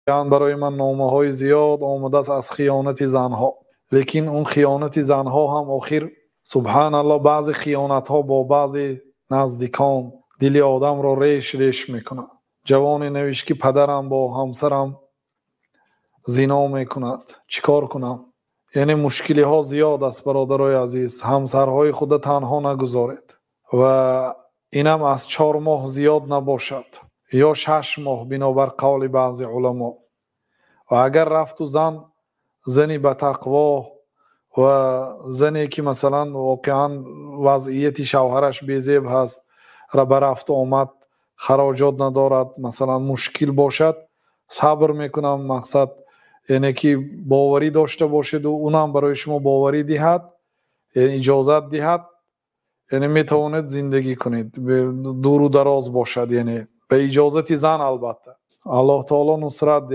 Барои ман номаҳои зиёд омадааст аз хиёнати занҳо. Лекин он хиёнати занҳо ҳам охир, субҳоналлоҳ, баъзе хиёнатҳо бо баъзе наздикон дили одамро реш реш мекунад. Ҷавоне навишт, ки падарам бо ҳамсарам зино мекунад, чӣ кор кунам? Яъне мушкилиҳо зиёд аст, бародарони азиз. Ҳамсарҳои худро танҳо нагузоред ва ин ҳам аз 4 моҳ зиёд набошад ё 6 моҳ, бинобар қавли баъзе уламо. Ва агар рафту зан зане ба тақво ва зане ки, масалан, воқеан вазъияти шавҳараш безеб ҳаст, ба рафту омад харҷот надорад, масалан, мушкил бошад, сабр мекунам, мақсад яъне ки боварӣ дошта бошед ва ӯ ҳам барои шумо боварӣ диҳад, яъне иҷозат диҳад, яъне метавонед зиндагӣ кунед, дуру дароз бошад, яъне ба иҷозати зан албатта. Аллоҳи таъоло нусрат диҳад.